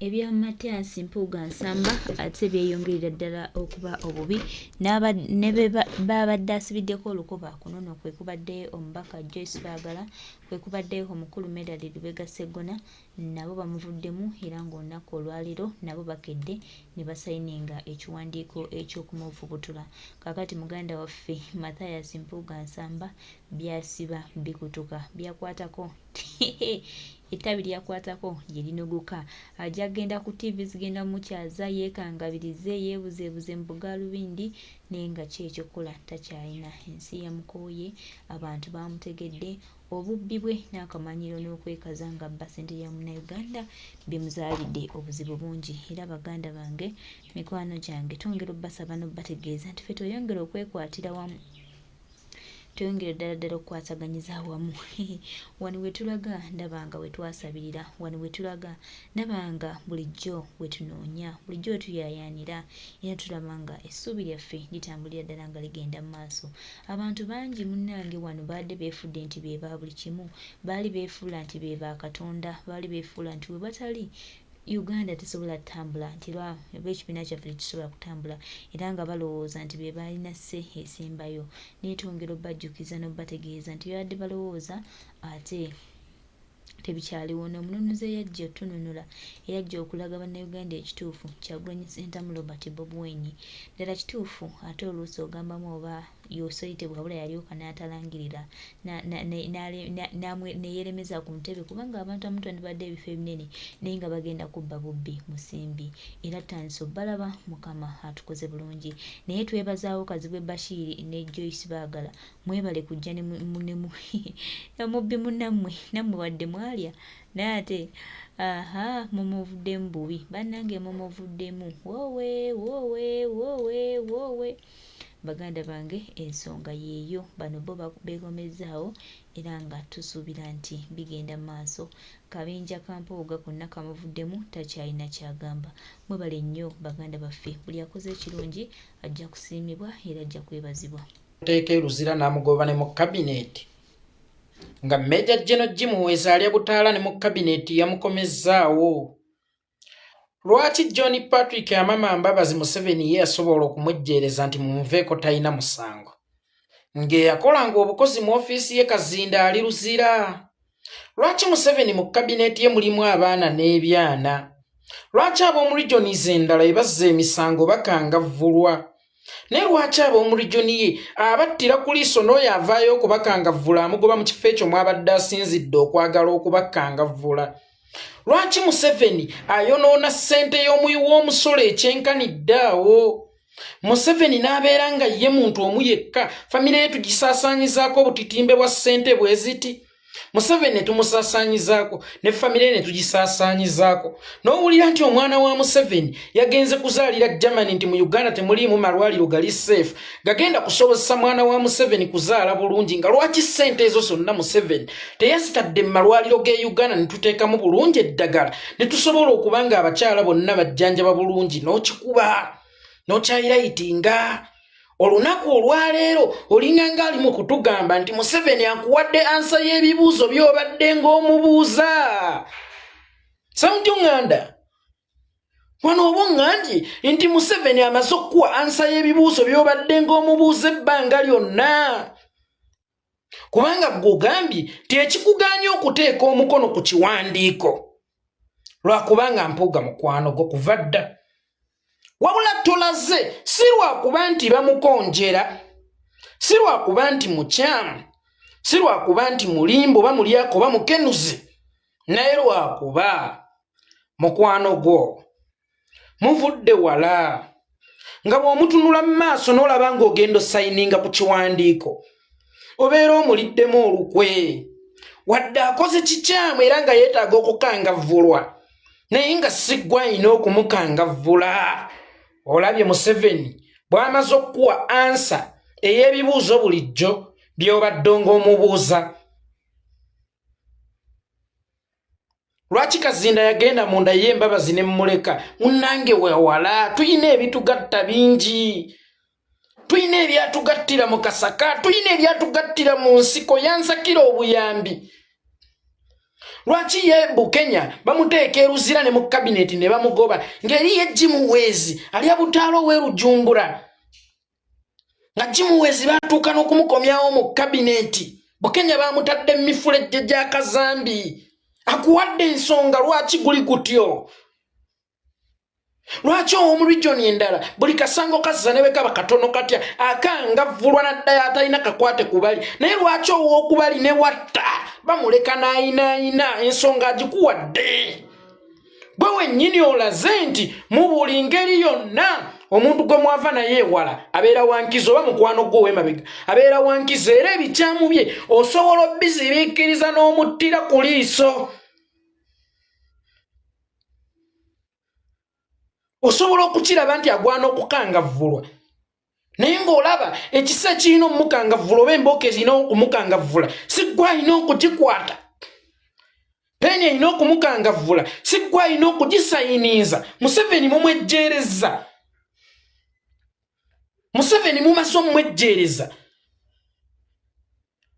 Ebya Mathias Mpuuga Nsamba ate byeyongerera ddala okuba obubi ne be baabadde asibiddeko olukoba kuno nno kwe kubadde omubaka Joyce Baagala, kwe kubadde omukulu Medard Lubega Sseggona nabo bamuvuddemu era ng'olunaku olwaleero nabo bakedde ne basayininga ekiwandiiko eky'okumuvubutula. Kaakati muganda waffe Mathias Mpuuga Nsamba by'asiba bikutuka by'akwatako ettabi lyakwatako lye linogoka. Ajja kugenda ku ttiivi zigenda mukyaza yeekangabirize yeebuzeebuze mu bugaalubindi naye nga ki ekyokukola takyalina. Ensi yamukooye, abantu baamutegedde, obubbi bwe n'akamanyiiro n'okwekaza ng'abba ssente ya Munnayuganda bimuzaalidde obuzibu bungi era baganda bange, mikwano gyange twongera obbasaba n'obbategeeza nti ffe tweyongere okwekwatira wamu. Tweyongere ddala ddala okukwataganyiza awamu. Wano we tulaga ndaba nga we twasabirira, wano we tulaga ndaba nga bulijjo we tunoonya, bulijjo we tuyaayaanira era tulaba nga essuubi lyaffe litambulira ddala nga ligenda mu maaso. Abantu bangi munnange wano baadde beefudde nti be ba buli kimu, baali beefuula nti be ba Katonda, baali beefuula nti we batali Uganda tesobola tambula nti lwa oba ekibiina kyaffe tekisobola kutambula era nga balowooza nti be baalina say esembayo naye twongera obajjukiza n'obategeeza nti byebabadde balowooza ate tebikyaliwo n'omununuzi eyajja otununula eyajja okulaga bannayuganda ekituufu Kyagulanyi Ssentamu Robert Bobi Wine ddala kituufu ate oluusi ogambamu oba Yosoite bwabula yalyoka n'atalangirira ne yeeremeza ku ntebe kubanga abantu abamu twandibadde ebifo ebinene naye nga bagenda kubba bubbi musimbi era tutandise obalaba Mukama atukoze bulungi naye twebazaawo Kazibwe Bashir ne Joyce Baagala mwebale kujja ne mubbi munnammwe nammwe wadde mwalya naye ate aha mumuvuddemu bubi bannange mumuvuddemu woowe woowe woowe woowe. Baganda bange ensonga yeeyo bano bo beekomezzaawo era nga tusuubira nti bigenda mu maaso. Kabinja ka Mpuuga konna kamuvuddemu takyalina ky'agamba. Mwebale nnyo baganda baffe buli akoze ekirungi ajja kusiimibwa era ajja kwebazibwa. Teeka e Luzira n'amugoba ne mu kabineeti nga Major General Jim Muhwezi alya butaala ne mu kabineeti yamukomezzaawo. Lwaki John Patrick Amama Mbabazi Museveni ye yasobola okumwejjeereza nti mumuveeko talina musango ng'eyakolanga obukozi mu ofiisi ye Kazinda ali Luzira? Lwaki Museveni mu kabineeti ye mulimu abaana n'ebyana? Lwaki ab'omu regions endala ebazza emisango bakangavvulwa? Naye lwaki ab'omu region ye abattira ku liiso n'oyo avaayo okubakangavvula amugoba mu kifo ekyo mw'abadde asinzidde okwagala okubakangavvula? Lwaki Museveni ayonoona ssente y'omuwi w'omusolo ekyenkanidde awo? Museveni n'abeera nga ye muntu omu yekka, famire ye tugisaasaanyizaako obutitimbe bwa ssente bwe ziti. Museveni ne tumusaasaanyizaako ne famire ye ne tugisaasaanyizaako. N'owulira nti omwana wa Museveni yagenze kuzaalira Germany nti mu Uganda temuliimu malwaliro gali safe gagenda kusobozesa mwana wa Museveni kuzaala bulungi, nga lwaki ssente ezo zonna Museveni teyazitadde mu malwaliro g'e Uganda ne tuteekamu bulungi eddagala ne tusobola okuba nga abakyala bonna bajjanjaba bulungi n'okikuba n'okyayirayitinga. Olunaku olwaleero olinganga ali mu kutugamba nti Museveni akuwadde ansa y'ebibuuzo by'obadde ng'omubuuza. Ssemujju Nganda wano oba oŋŋambye nti Museveni amaze okukuwa ansa y'ebibuuzo by'obadde ng'omubuuza ebbanga lyonna, kubanga ggwe ogambye nti ekikugaanye okuteeka omukono ku kiwandiiko lwakubanga Mpuuga mukwano gwo kuva dda, wabula tolaze si lwakuba nti bamukonjera, si lwakuba nti mukyamu, si lwakuba nti mulimba oba mulyako oba mukenuzi, naye lwakuba mukwano gwo muvudde wala nga bw'omutunula mu maaso n'olaba ng'ogenda osayininga ku kiwandiiko obeera omuliddemu olukwe wadde akoze kikyamu era nga yeetaaga okukangavvulwa naye nga si ggwe alina okumukangavvula. Olabye Museveni bw'amaze okukuwa ansa ey'ebibuuzo bulijjo by'obadde ng'omubuuza. Lwaki Kazinda yagenda munda ye Mbabazi ne mmuleka? Munnange wewala, tulina ebitugatta bingi, tulina ebyatugattira mu Kasaka, tulina ebyatugattira mu nsiko, yansakira obuyambi. Lwaki ye Bukenya bamuteeka eruzira ne mu kabineti ne bamugoba, ng'eri ye Jimuweezi alya butaala ow'erujumbura, nga Jimuweezi batuuka n'okumukomyawo mu kabineti? Bukenya bamutadde mu mifulejje gya kazambi. Akuwadde ensonga lwaki guli gutyo. Lwaki ow'omu regioni endala buli kasango kazza ne bwe kaba katono katya akangavvulwa naddala atalina kakwate kubali, naye lwaki ow'okubali ne watta bamuleka n'ayinaayina? Ensonga agikuwadde gwe wennyini, olaze nti mu buli ngeri yonna omuntu gwe mwava naye ewala abeera wankizo, oba mukwano gwo ow'emabega abeera wankizo, era ebikyamu bye osobola obizibiikiriza n'omuttira ku liiso. Osobola okukiraba nti agwana okukangavvulwa, naye ng'olaba ekisa ekirina omukangavvula oba embooka erina okumukangavvula si ggwe alina okugikwata, peeni erina okumukangavvula si ggwe alina okugisayiniiza. Museveni mumwejjeereza, Museveni mumaze omwejjeereza,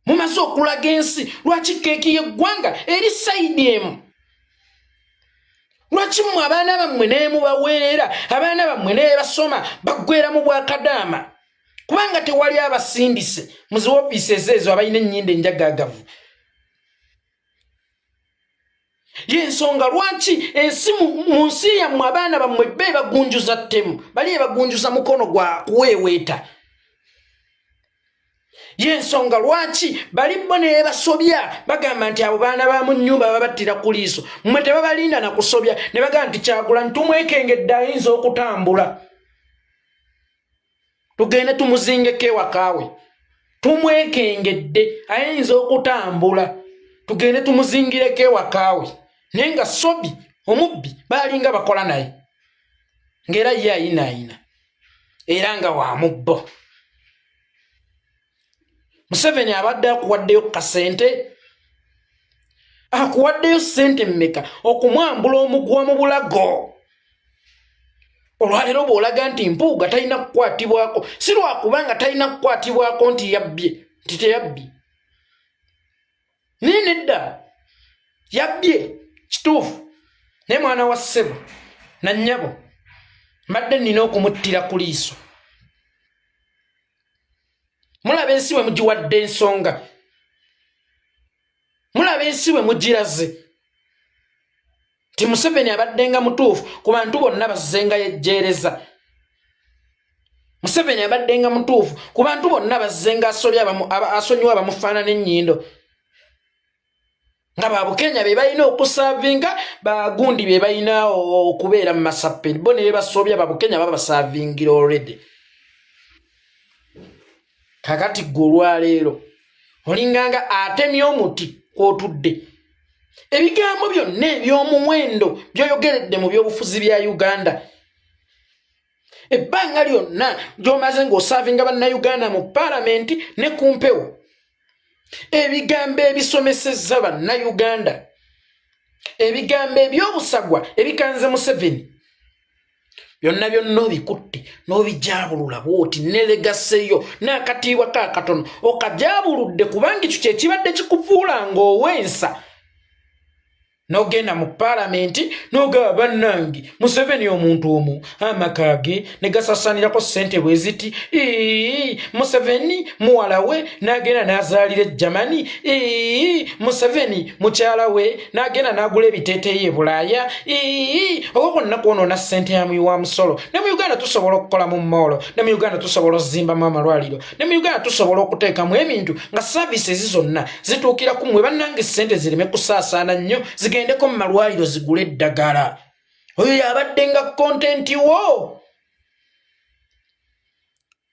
mumaze okulaga ensi lwaki keeki y'eggwanga eri sayidi emu. Lwaki mmwe abaana bammwe nemubaweerera, abaana bammwe nebasoma baggwera mu bwakadaama, kubanga tewali abasindise mu zi ofiisi ezeezo abalina ennyindo enjagaagavu? Yensonga lwaki ensi mu nsi yammwe abaana bammwe be bagunjuza ttemu, bali ebagunjuza mukono gwa kuweeweeta. Yensonga lwaki bali bo nebasobya bagamba nti abo baana ba mu nnyumba babattira ku liiso, mmwe tebabalinda na kusobya ne bagamba nti Kyagulanyi tumwekengedde ayinza okutambula, tugende tumuzingeko ewakaawe, tumwekengedde ayinza okutambula, tugende tumuzingireko ewakaawe. Naye nga sobi omubbi baalinga bakola naye, ng'era ye ayinaayina era nga wa mubbo. Museveni abadde akuwaddeyo ku kasente, akuwaddeyo ssente mmeka okumwambula omuguwa mu bulago? Olwaleero bw'olaga nti Mpuuga talina kukwatibwako, si lwakubanga talina kukwatibwako nti yabbye, nti teyabbye, naye nedda, yabbye kituufu, naye mwana wa ssebo na nnyabo mbadde nnina okumuttira ku liiso. Mulaba ensi bwe mugiwadde ensonga, mulaba ensi bwe mugiraze nti Museveni abaddenga mutuufu ku bantu bonna bazzenga yejjeereza. Museveni abaddenga mutuufu ku bantu bonna bazzenga asonyiwa abamufaanana ennyindo, nga Babukenya be balina okusaavinga, bagundi be balina okubeera mu masappe, bo ne bebasobya Babukenya babasaavingira already. Kakati gwe olwaleero olinganga atemye omuti kwotudde, ebigambo byonna eby'omuwendo by'oyogeredde mu byobufuzi bya Uganda ebbanga lyonna gy'omaze ng'osaavinga Bannayuganda mu paalamenti ne ku mpewo, ebigambo ebisomesezza Bannayuganda, ebigambo eby'obusagwa ebikanze Museveni, byonna byonna obikutte n'obijabulula bwoti ne legaseyo n'akatiibwa ka katono okajabuludde, kubanga ekyo kyekibadde kikufuula ng'owensa. N'ogenda mu paalamenti n'ogaba bannange Museveni omuntu omu amaka ge ne gasasanirako ssente bwe ziti, Museveni muwala we n'agenda n'azaalira e Germany, Museveni mukyala we n'agenda n'agula ebiteeteeyi e Bulaaya, okwo kwonna kwonoona ssente ya muyi wa musolo. Ne mu Uganda tusobola okukola mu moolo, ne mu Uganda tusobola okuzimbamu amalwaliro, ne mu Uganda tusobola okuteekamu ebintu nga services zonna zituukira ku mmwe. Bannange, ssente zireme kusaasaana nnyo, zigendeko mu malwaliro zigule eddagala. Oyo yabadde nga kontenti wo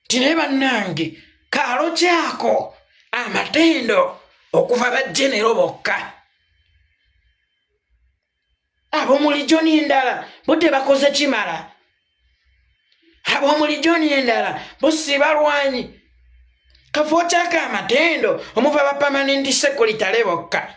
nti naye bannange kaalo kyako amatendo okuva bajjenero bokka ab'omu lijoni endala bo tebakoze kimala, ab'omu lijoni endala bo si balwanyi, kafo kyako amatendo omuva ba pamanenti sekuritale bokka,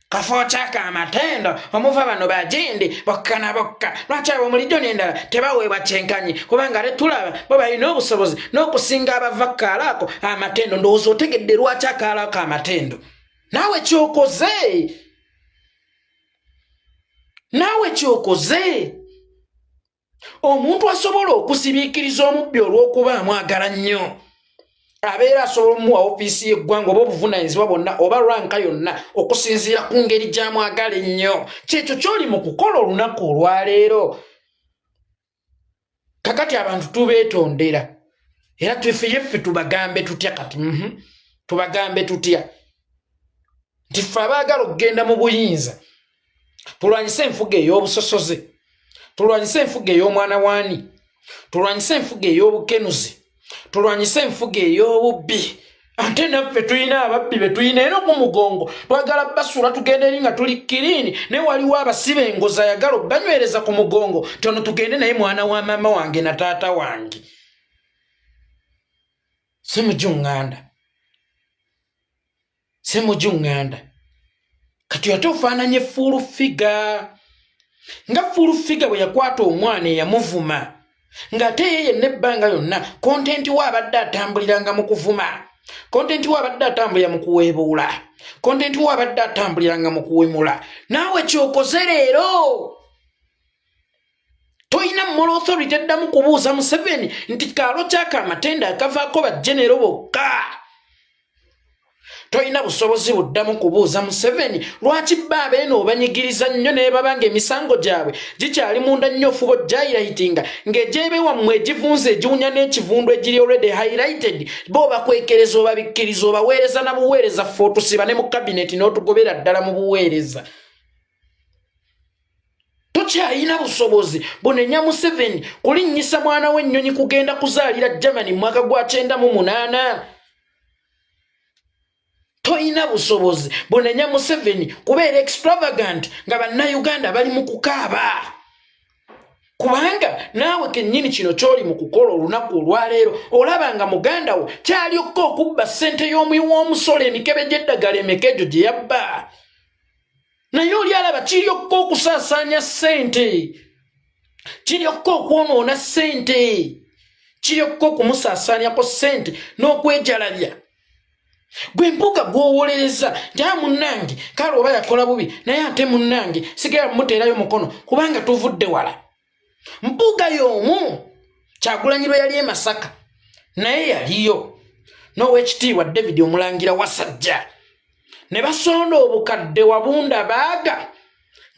kafo kyako amatendo omuva bano bagindi bokka na bokka. Lwaki ab'omu lijoni endala tebaweebwa kyenkanyi? Kubanga ate tulaba bo balina obusobozi n'okusinga abava kaalaako amatendo. Ndowooza otegedde lwaki akaalaako amatendo naawe kyokoze. Naawe kyokoze. Omuntu asobola okusibiikiriza omubbi olw'okuba amwagala nnyo, abeera asobola omuwa ofiisi y'eggwanga oba obuvunaanyizibwa bwonna oba lwanka yonna okusinziira ku ngeri gy'amwagala ennyo. Kyekyo ky'oli mu kukola olunaku olwaleero. Kakati abantu tubeetondera era twefeye ffe tubagambe tutya kati? Tubagambe tutya nti ffe abaagala okugenda mu buyinza tulwanyise enfuga ey'obusosoze, tulwanyise enfuga ey'omwana waani, tulwanyise enfuga ey'obukenuzi, tulwanyise enfuga ey'obubbi, ate naffe tulina ababbi be tulina era ku mugongo twagala basula tugende eri nga tuli kiriini, naye waliwo abasiba engozi ayagala obanywereza ku mugongo nti ono tugende naye mwana wa maama wange na taata wange. Semuju Ŋŋanda, Semuju Ŋŋanda, kati ate ofaananye full figure nga full figure bwe yakwata omwana eyamuvuma, ng'ate ye yenna ebbanga yonna content we abadde atambuliranga mu kuvuma, content we abadde atambulira mu kuweebuula, content we abadde atambuliranga mu kuwemula. Naawe kyokoze leero. Tolina moral authority eddamu kubuuza Museveni nti kaalo kyaka amatenda akavaako bajjenero bokka. Tolina busobozi buddamu kubuuza Museveni lwaki bba abeeno obanyigiriza nnyo naye baba nga emisango gyabwe gikyali munda nnyo, ofuba ojjahighlightinga ng'egyebe wammwe egivunze egiwunya n'ekivundu egiri already highlighted, bo obakwekereza, obabikkiriza, obaweereza na buweereza. Ffe otusiba ne mu kabineti n'otugobera ddala mu buweereza. Tokyalina busobozi bunenya Museveni kulinnyisa mwana w'ennyonyi kugenda kuzaalira Germany mu mwaka gwa 98. Toyina busobozi bunenya Museveni kubeera extravagant nga Bannayuganda bali mu kukaaba, kubanga naawe kennyini kino ky'oli mu kukola olunaku olwaleero olaba nga muganda wo kyalyokka okubba ssente y'omuwi w'omusolo, emikebe gy'eddagala emeka egyo gye yabba, naye oli alaba kiryokka okusaasaanya ssente, kiryokka okwonoona ssente, kiryokka okumusaasaanyako ssente n'okwejalabya. Gwe Mpuuga gwowolereza nti a munnange kale oba yakola bubi, naye ate munnange sigala mumuteerayo mukono kubanga tuvudde wala. Mpuuga y'omu Kyagulanyi lwe yali e Masaka naye yaliyo n'Owekitiibwa David Omulangira Wasajja ne basonda obukadde wabunda baaga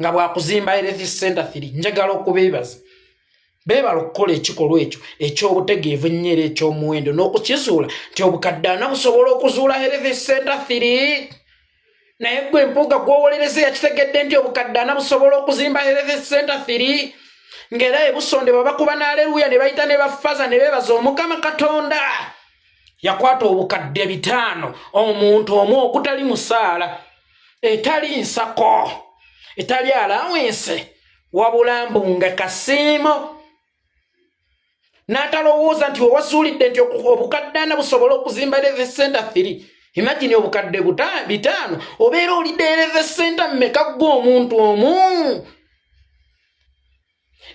nga bwakuzimba health center 3. Njagala okubeebaza, beebala okukola ekikolwa ekyo eky'obutegeevu ennyo era eky'omuwendo n'okukizuula nti obukadde 40 busobola okuzuula health center 3. Naye gwe Mpuuga gwowolereza yakitegedde nti obukadde 40 busobola okuzimba health center 3, ng'era ebusondebwa bakuba n'aleluya ne bayita ne bafaza ne beebaza Omukama Katonda. Yakwata obukadde 5 omuntu omu ogutali musaala, etali nsako, etali allowance, wabula mbu nga kasiimo, n'atalowooza nti wewazuulidde nti obukadde 40 busobola okuzimba health center 3. Imagine, obukadde 5 obeera olidde health center mmeka ggwe omuntu omu?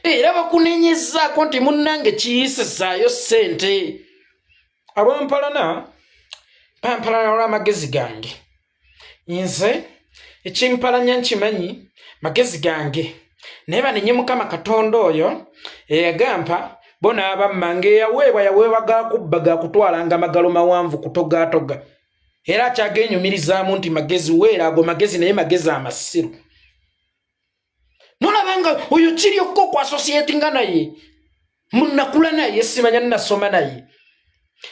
Era bakunenyezaako nti munnange kiyisizaayo ssente. Abampalana bampalana olw'amagezi gange. Nze ekimpalanya nkimanyi, magezi gange, naye banenye Mukama Katonda oyo eyagampa bo n'abamma ng'eyaweebwa yaweebwa gakubba gakutwalanga magalo mawanvu kutogaatoga, era akyagenyumirizaamu nti magezi weera ago magezi, naye magezi amasiru. Nolaba nga oyo kiryokka okwassociatinga naye munakula naye simanya nasoma naye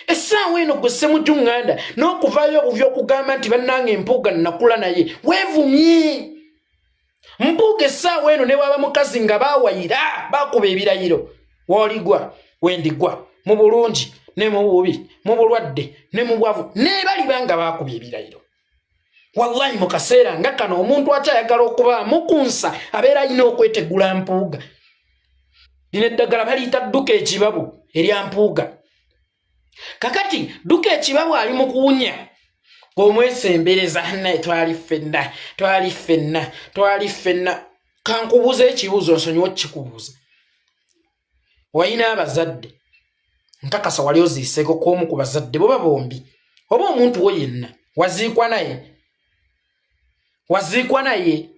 essaawa eno. Gwe Ssemuju Ŋŋanda n'okuvaayo obuvi okugamba nti bannange Mpuuga nakula naye, weevumye. Mpuuga essaawa eno ne bwaba mukazi nga baawayira bakuba ebirayiro, wooligwa wendigwa mu bulungi ne mu bubi, mu bulwadde ne mu bwavu, ne baliba nga baakubye ebirayiro. Wallahi, mu kaseera nga kano omuntu akyayagala okubaamu ku nsa abeera alina okwetegula Mpuuga. Lino eddagala baliyita dduka ekibabu erya Mpuuga. Kakati dduka ekibabu ali mu kuwunya omwesembereza naye twali ffenna, twali ffenna, twali ffenna. Kankubuuza ekibuuzo, nsonyiwa okukikubuuza. Walina abazadde? Nkakasa wali oziiseeko kwomu ku bazadde boba bombi oba omuntu wo yenna. Waziikwa naye? Waziikwa naye?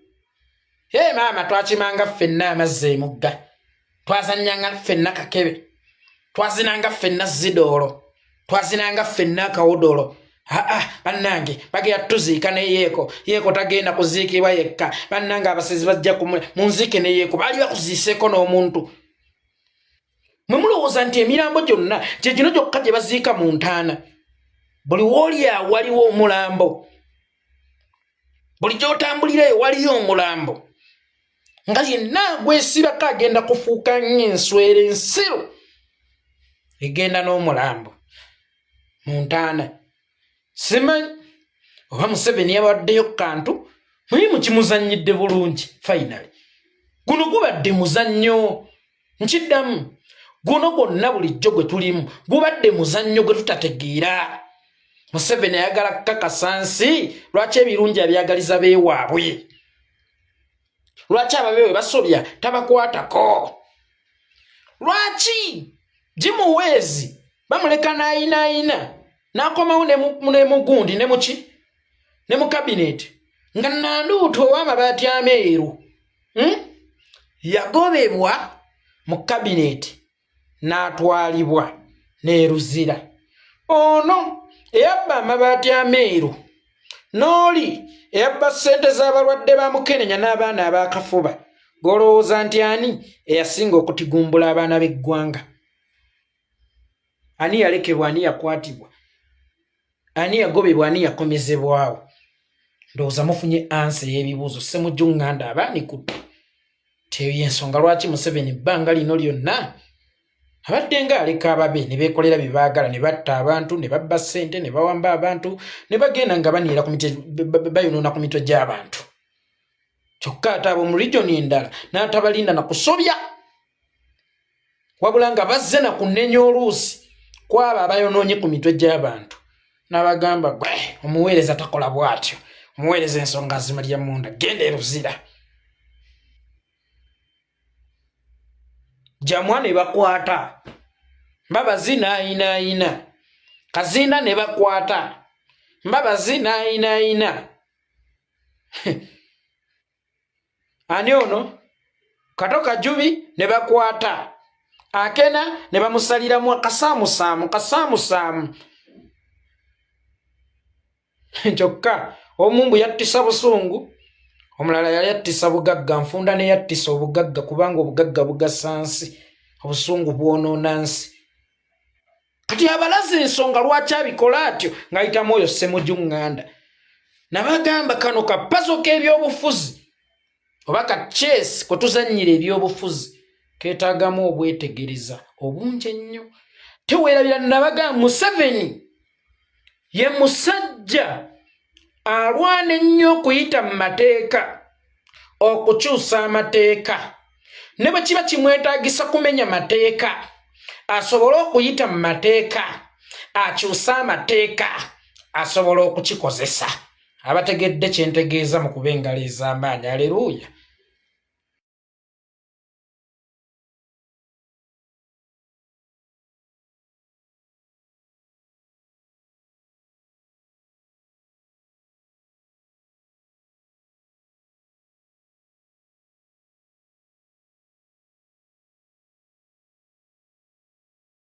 Ee maama, twakimanga ffenna amazzi emugga, twazannyanga ffenna kakebe, twazinanga ffenna zidoolo, twazinanga ffenna akawodolo. Aa, bannange, bagenda tuziika ne Yeeko. Yeeko tagenda kuziikibwa yekka. Bannange, abasezi bajja munziike ne Yeeko. Baali bakuziiseeko n'omuntu. Mwe mulowooza nti emirambo gyonna gye gino gyokka gye baziika mu ntaana? Buli wooli awo waliwo omulambo, buli gy'otambulirayo waliyo omulambo, nga yenna gwesibako agenda kufuuka ng'enswera ensiru egenda n'omulambo mu ntaana. Simanyi oba Museveni yabawaddeyo kantu muyi mukimuzannyidde bulungi. Finally, guno gubadde muzannyo. Nkiddamu, guno gwonna bulijjo gwe tulimu gubadde muzannyo gwe tutategeera. Museveni ayagala kukakasa nsi lwaki ebirungi abyagaliza beewaabwe, lwaki ababe bwe basobya tabakwatako, lwaki gimuweezi bamuleka n'ayinaayina n'akomawo ne mugundi ne muki ne mu kabineeti nga nanduutu ow'amabaati ameeru, Yagobebwa mu kabineeti n'atwalibwa n'eruzira. Ono eyabba amabaati ameeru n'oli eyabba ssente z'abalwadde ba mukenenya n'abaana ab'akafuba, g'olowooza nti ani eyasinga okutigumbula abaana b'eggwanga? Ani yalekebwa? Ani yakwatibwa? Ani yagobebwa? Ani yakomezebwawo? Ndowooza mufunye ansa ey'ebibuuzo. Ssemujju Ŋŋanda abaanikudde teyo yensonga lwaki Museveni ebbanga lino lyonna abadde nga aleka ababe ne beekolera bye baagala, ne batta abantu, ne babba ssente, ne bawamba abantu, ne bagenda nga baniira ku mitwe, bayonoona ku mitwe gy'abantu, kyokka ate ab'omu regioni endala n'atabalinda na kusobya, wabula nga bazze na kunenya oluusi kwabo abayonoonye ku mitwe gy'abantu, n'abagamba, gwe omuweereza takola bw'atyo, omuweereza ensonga azimalira munda, genda eruzira. Jamwa ne bakwata Mbabazi n'ayinaayina, Kazinda ne bakwata Mbabazi n'ayinaayina. Ani ono Kato Kajubi ne bakwata Akena ne bamusaliramu akasaamusaamu kasaamusaamu. Kyokka omumbu yattisa busungu, omulala yali attisa bugagga nfunda, ne yattisa obugagga, kubanga obugagga bugasa nsi, obusungu bwonoona nsi. Kati abalaze ensonga lwaki abikola atyo ng'ayitamu oyo Ssemuju Ŋŋanda. Nabagamba kano kapazo k'ebyobufuzi oba ka chess kwe tuzannyira ebyobufuzi keetaagamu obwetegereza obungi ennyo. Teweerabira, nabagamba Museveni ye musajja alwana ennyo okuyita mu mateeka okukyusa amateeka, ne bwe kiba kimwetaagisa kumenya mateeka asobole okuyita mu mateeka akyuse amateeka, asobola okukikozesa. Abategedde kyentegeeza mu kuba engalo ez'amaanyi, aleruuya.